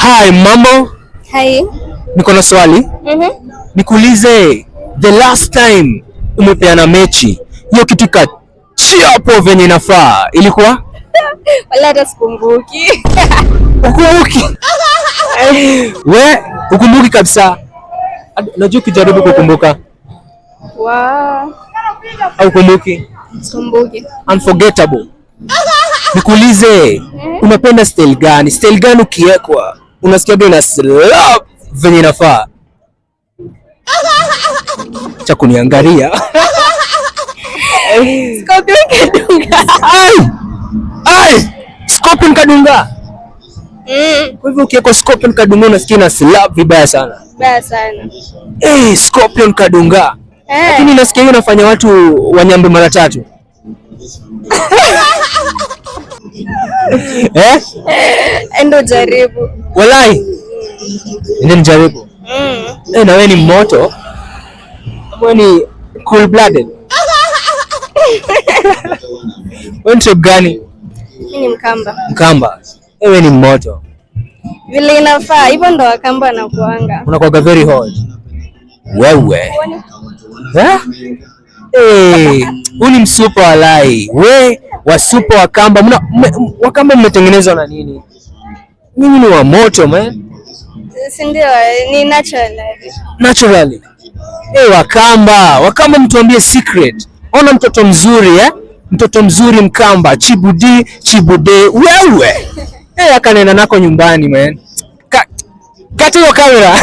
Hi, mambo. Hi. Niko na swali. Nikuulize, the last time umepeana mechi, hiyo kitu ikachia hapo venye inafaa, ilikuwa? Wala hata sikumbuki. Ukumbuki? We, ukumbuki kabisa? Najua ukijaribu kukumbuka. Wow. Au ukumbuki? Sikumbuki. Unforgettable. Nikuulize, unapenda style gani? Style gani ukiwekwa unasikiaga ina slap venye inafaa? Cha kuniangalia. Scorpion Kadunga. Ai! Ai! Scorpion Kadunga. Kwa hivyo ukiwekwa Scorpion Kadunga unasikia ina slap vibaya sana. Baya sana. Eh, Scorpion Kadunga. Lakini nasikia hiyo inafanya watu wanyambe mara tatu. Eh? Endo jaribu. Walai. Ndio nijaribu. Eh, na wewe ni moto. Wewe ni cool blooded. Wewe ni tribe gani? Mimi ni Mkamba. Mkamba. Wewe ni moto. Vile inafaa, hivyo ndo Wakamba wanakuanga. Unakuwaga very hot. Wewe. Eh? Eh, huyu ni msupa walai. We wasupa Wakamba. Wakamba mmetengenezwa na nini? Mimi ni wa moto, man. Si ndio? Ni natural. Naturally. Eh, Wakamba, Wakamba mtuambie secret. Ona mtoto mzuri, eh? Mtoto mzuri Mkamba, chibudi, chibude, wewe. Eh, akanena nako nyumbani, man. Kata hiyo kamera.